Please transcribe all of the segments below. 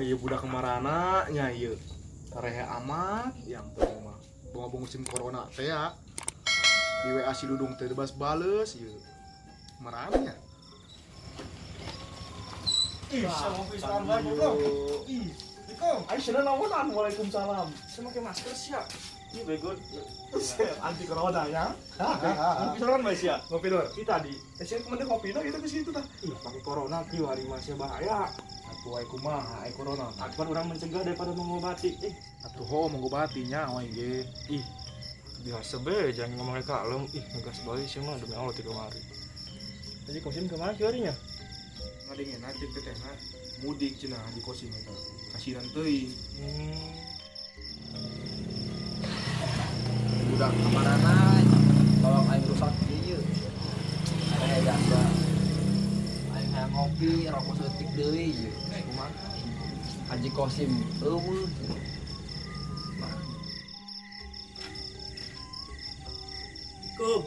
Ieu budak kemarana nya ieu. Tarehe amat yang penting mah. Bunga musim corona teh ya. Di WA si Dudung teh bales ieu. Marana nya? Ih, sama pisan bae goblok. Ih, Assalamualaikum. Ayo sudah naonan, waalaikumsalam. Saya pakai masker sih ya. Ini bego. Anti corona ya. Ngopi sorangan bae sia. Ngopi lur. Kita tadi. Sia kemana ngopi dah itu ke situ tah. Ih, pakai corona kieu hari masih bahaya. Atuh ai kumaha ai corona. Atuh urang mencegah daripada mengobati. Ih, atuh ho mengobatinya wae ge. Ih, biasa be jangan ngomong kalem. Ih, ngegas bae sih mah demi Allah tiga hari. Jadi Kosim kemana kieu harinya? Ngadengena cek tetehna mudik cenah di Kosim eta. Kasihan teuing. Budak kamarana bawang aing rusak ieu. Aya jasa. Aing hayang ngopi rokok seutik deui ieu. Kumaha? Haji Kosim eueuh. Kum.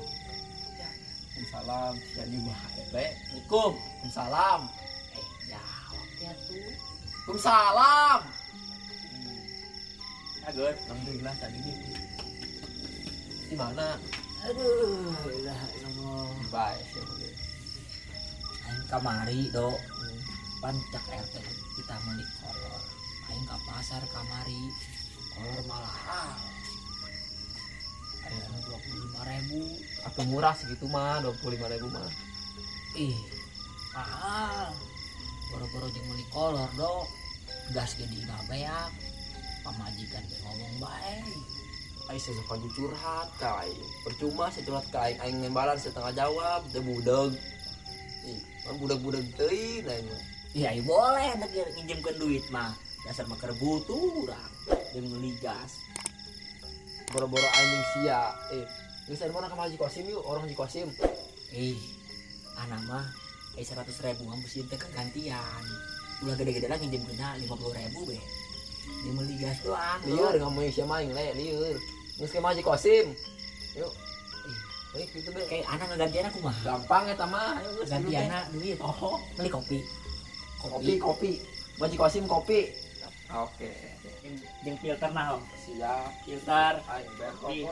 Salam, sia di bae le. Kum. Salam. Jawab ya tuh. Salam. Agur. Alhamdulillah tadi ini. Di mana? Aduh, ilah illallah. Bae siapa ge? Aing kamari do. Pancak RT kita meuli kolor. Aing ka pasar kamari. Kolor mahal. Aing 25.000. Atau murah segitu mah, 25.000 mah. Ih, mahal. Boro-boro jeung meuli kolor do. Gas ge di imah beak. Pamajikan ge ngomong bae. Aing sesuka curhat ka aing. Percuma saya curhat ka aing, aing nembalan setengah jawab, teu budeg. Ih, mah budak-budak teuing aing mah. Iya, ya boleh nek nginjemkeun duit mah. Dasar mah keur butuh urang jeung meuli gas. Boro-boro aing jeung sia. Geus aya mana ka Haji Kosim yuk, orang Haji Kosim. Ih, anak mah 100.000 mah mesti teh kegantian. Ulah gede-gede lah nginjemkeun 50.000 be. Dia meuli gas doang. Lieur ngomong sia mah aing le, lieur. Geus ka Haji Kosim. Yuk. Ih, gitu be. Kayak anak ngegantian aku mah. Gampang eta mah, ayo geus gantianna duit. Oh, beli kopi. Kopi. Haji Kosim kopi. Oke. Jeung filter nah, Om. Siap. Filter. Aing bayar kopi.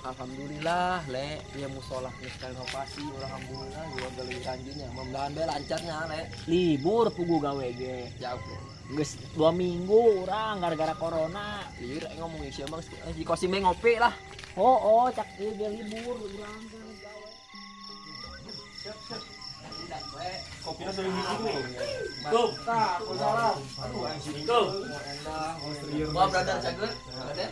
Alhamdulillah, le, dia musola geus renovasi, alhamdulillah gua geuleuh anjeunnya. Mudah-mudahan be lancarnya, le. Libur pugu gawe ge. Jauh, le. Geus 2 minggu urang gara-gara corona. Lieur aing ngomong sia mah geus Kosim we ngopi lah. Oh, cak ieu ge libur urang gawe. Siap, siap. Kopinya sering gitu dulu. Kum. Tah, salam. Aduh, anjing. Kum. Wah, brother cager. Brother.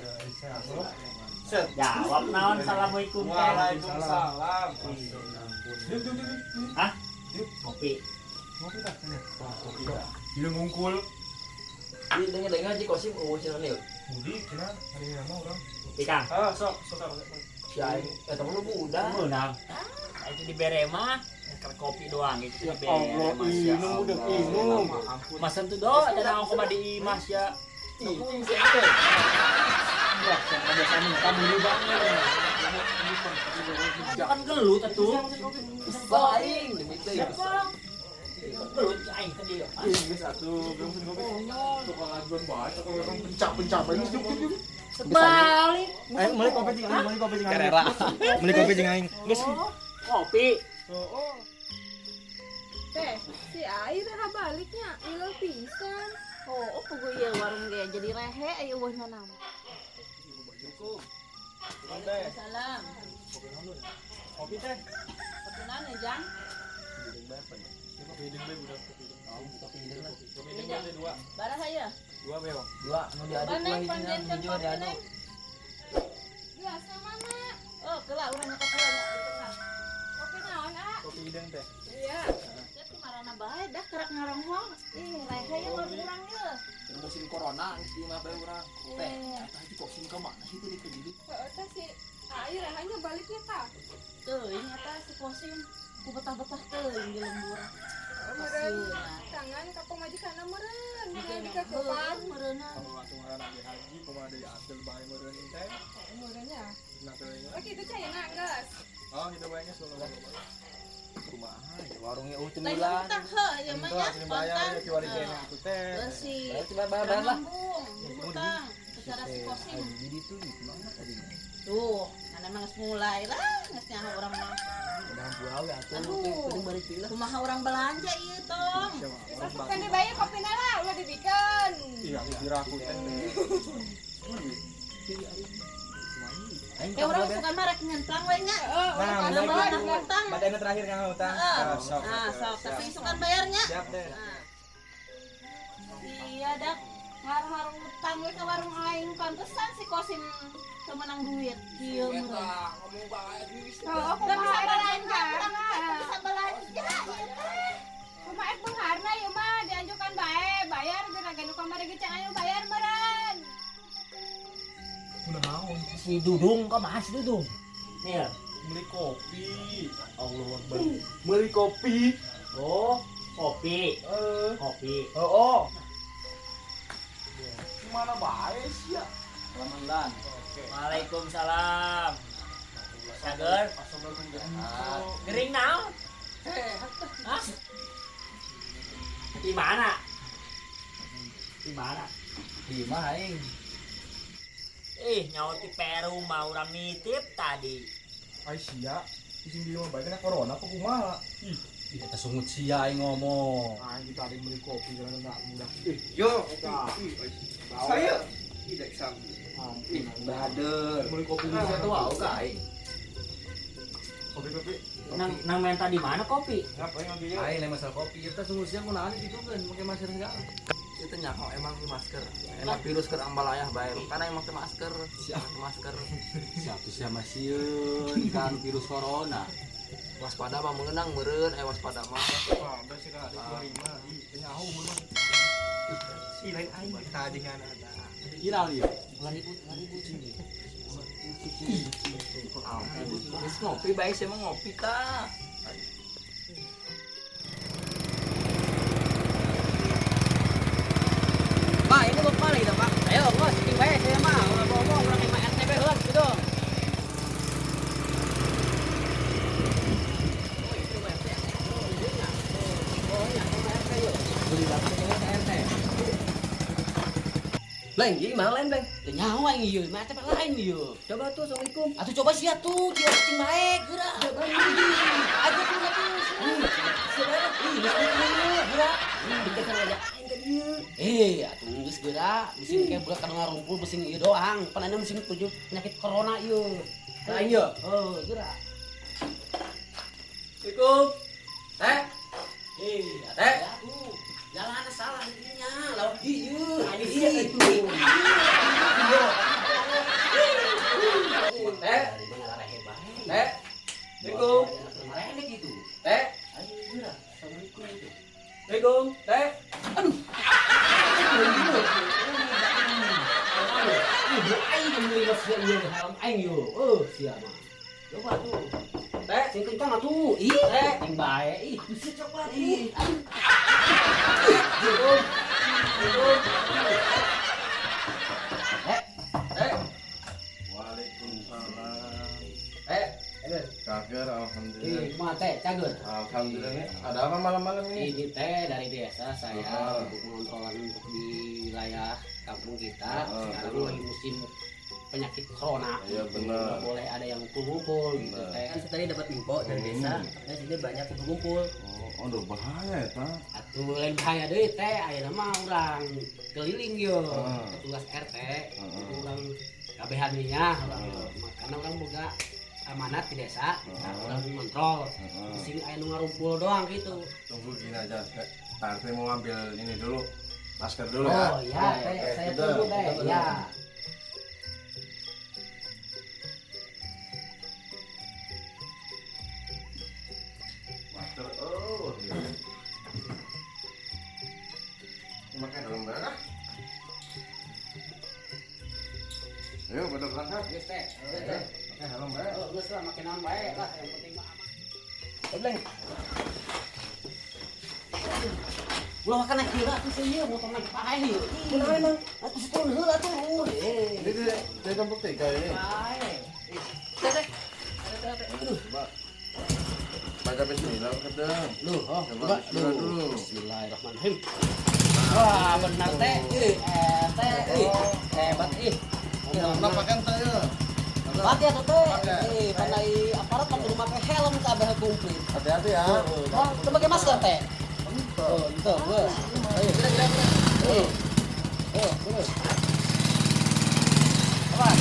Set. Jawab naon assalamualaikum. Waalaikumsalam. Hah? Kopi. Ngopi tah. Kopi dah. Ieu ngungkul. Di dengar-dengar Haji Kosim eueuh cenah nih. Mudik cenah hari nama urang. Kopi Kang. Ah, sok sok. Si aing eta mah nu budak. Budak. Aing dibere mah kopi doang gitu Ya Allah, inum budak inum. Masan tuh do, ada aku mah di imah sia. Cicing si ate. Ya, biasa minta dulu banget. Kan gelut atuh. Kesel aing demi teh. Gelut aing tadi. Ih, geus atuh, belum pesen kopi. Tukang ajuan bae, tukang pencak-pencak bae geus yuk yuk. Sebalik. Ayo meuli kopi jeung aing, meuli kopi jeung aing. Kerera. Meuli kopi jeung aing. Geus. Kopi. Oh. Teh, si Air ha baliknya, ileuh pisan. Oh, pugu ieu warung ge jadi rehe aya eueuhna nama. Salam. Kopi teh. Kopi naon ya, Jang? Kopi hidung bae budak kopi hidung. Kopi hidung. Kopi hidung bae dua. Baraha ya? Dua bae, Bang. Dua anu diaduk Mana lah panjenkan hijina kopi, diaduk. Neng? Biasa mana? Oh, kelah urang nyokot heula nya di tengah. Kopi naon, A? Kopi hidung teh. Iya. Teh marana bae dah kerak ngaronghong. Ih, rehe ya warung urang ye. Keur musim corona geus di imah bae urang. Teh, eta Haji Kosim ka mana sih teh di Heeh teh si Air hanya baliknya tah. Teuing eta si Kosim ku betah-betah teuing di lembur. Meureun tangan ka pamajikanna meureun, dengan dikakepan. Meureunna. Kalau atuh ngaranna ge haji, kumaha deui atel bae meureun teh. Meureunnya. Nah, teuing. Oh, kitu caina geus. Oh, kitu bae geus loba-loba. Kumaha ya warungnya eueuh Lain cemilan. hutang heuh ieu mah nya kontan. teh. Heuh si. Coba bayar lah. Hutang secara si Kosim. Jadi itu gimana tadi? Tuh, mana mah geus mulai lah, geus nyaho urang mah. Aduh, kumaha urang belanja ieu tong. Kan dibayar kopina lah, ulah dibikeun. Iya, kira aku teh. Ya urang suka mah rek nyentang we nya. Heeh, Nah, ulah hutang. Badana terakhir kang hutang. Heeh. Nah, sok, tapi isukan bayarnya. Siap deh. Nah. Iya dah, ngaruh-ngaruh utang we ka warung aing pantesan si Kosim teu menang duit. Kieu meureun. Heeh, Teu kumaha bisa eta belanja, urang beungharna. teh teu bisa belanja ieu teh. Kumaha ek beungharna ieu mah dianjukan bae, bayar geura ge nu kamari ge can aya bayar meureun. Kunaon? Si Dudung kok mas Dudung. Nil. Beli kopi. Allahu Akbar. Beli kopi. Oh, kopi. Kopi. Oh, oh. Gimana bae sih ya? Ramadan. Waalaikumsalam. Sager. Gering naon? Hah? Di mana? Di mana? Di imah aing. Ih, nyawa ti Peru mah urang nitip tadi. Ai sia, ising di rumah bae kena corona apa kumaha? Ih, Ih, eta sungut sia aing ngomong. aing kita ada yang beli kopi karena enggak mudah. Ih, Yo, ih, saya tidak sanggup. Ampun, Bader. beli kopi Bisa tuh wau ka aing. Kopi kopi. Nang nang menta di mana kopi? Ngapain ngambilnya? Aing lain masalah kopi, eta sungut sia kunaon kitu kan make masker segala. Itu nyaho emang di masker. Emang virus keur ambalayah bae. Karena emang make masker. Siap masker. Siap sia masieun kan virus corona. Waspada mah meunang meureun aya waspada mah. Wah, bersih kan 25. Ih, nyaho umur mah. Si lain aing kita jeung anak. Ieu ieu. Ulah ribut. Geus ngopi bae sia mah ngopi tah. Pak, ini mau kemana kita, Pak? Ayo, bos, cing bae saya mah. Ulah bohong, urang lima RTB heula gitu. Oh, itu mah RT. Oh, iya nya. Oh, iya, mah RT yuk. Beli langsung ke RT. Bleng, ieu mah lain, Bleng. Teu nyaho aing ieu, mah RTB lain ieu. Coba tuh, Assalamualaikum. Atuh coba sia tuh, cia cing bae geura. Aduh tuh atuh. Ih, geus geura. Dikesan aja aing ka dieu. Atuh geus geura, musim kayak bulat kana ngarumpul musim ieu doang. Pan aya musim tujuh penyakit corona ieu. Lain ieu. Oh, geura. Assalamualaikum. Teh. Teh. Atuh. Jalan salah ininya. Lawan ieu. Ih. Teh. Teh. Assalamualaikum. Marene gitu. Teh. Ayo geura. Assalamualaikum. Assalamualaikum. Teh. Aing yang beli sia ieu haram aing yo. Oh, sia mah. Coba tuh. Teh. Sing kencang atuh. Ih, Teh. sing bae. Ih, bisa coklat. Ih. Assalamualaikum. Teh. Teh. Waalaikumsalam. Teh. Kager, alhamdulillah. Ih, kumaha teh, cager. Alhamdulillah nih. Ada apa malam-malam ini? Ini teh dari desa saya untuk mengontrolan untuk di wilayah kampung kita. Sekarang lagi musim penyakit corona. Iya, benar. Nggak boleh ada yang kumpul-kumpul gitu teh. Kan tadi dapat info dari desa, katanya sini banyak kumpul-kumpul. Oh, aduh bahaya ya, Pak. Atuh lain bahaya deui teh, ayeuna mah urang keliling yo. Petugas RT, itu urang kabehan nya, karena urang boga amanat di desa, urang ngontrol. Sing aya nu ngarumpul doang gitu. Tunggu gini aja. Pak RT mau ambil ini dulu. Masker dulu ya. Oh iya, teh, saya tunggu teh. Ya. Masker. Oh, iya. Makan dalam barang. Ayo pada berangkat. Geus teh. Pakai helm bae. Oh, geus lah make naon bae lah, yang penting mah aman. Bleng. Ulah makan naik heula atuh seueur motor naik pae ieu. Kunaon emang? Atuh turun heula turun. Ini di kelompok 3 ini. Bae. Teh, teh. Coba. Baca bismillah kedeng. Lu, oh, Coba bismillah dulu. Bismillahirrahmanirrahim. Wah, benar teh. Ih, teh, ih. Hebat ih. Kenapa pakai teh ya? Pakai atuh teh. Ih, pandai aparat mah kudu make helm kabeh komplit. Hati-hati ya. Oh, teu make masker teh. Oh, ente, geus. Ayo, kira-kira. Oh. Oh, terus. Apa?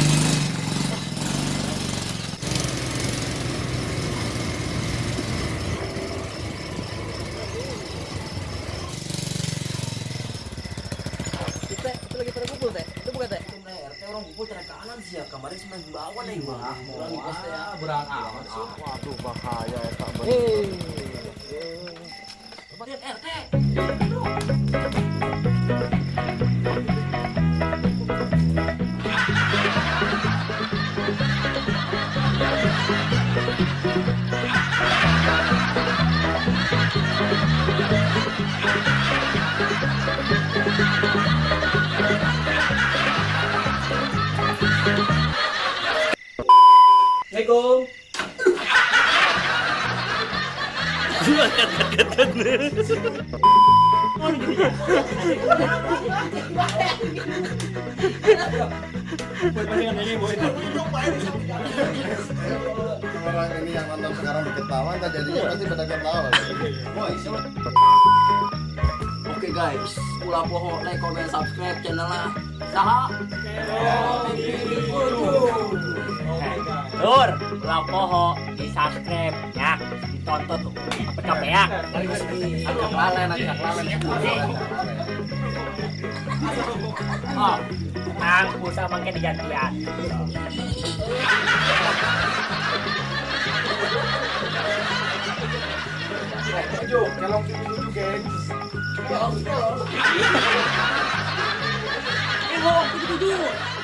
Teh, itu lagi pada kumpul teh. Itu bukan teh. RT orang kumpul cara kanan sih ya. Kemarin semakin bawah nih mah. Orang di pos teh ya. Berat amat sih. Waduh bahaya eta bener. Lihat RT. Assalamualaikum. Orang ini yang nonton sekarang berketawa, ntar jadinya pasti pada ketawa. Wah, isi. Oke guys, ulah poho like, comment, subscribe channelnya Saha. Lur, ulah poho di subscribe ya, ditonton tuh sampai kabeak. Agak lalen, agak lalen. Oh, tenang, pulsa mangke digantian. Ayo, kelong 77, gengs. Kelong, kelong. Kelong 77.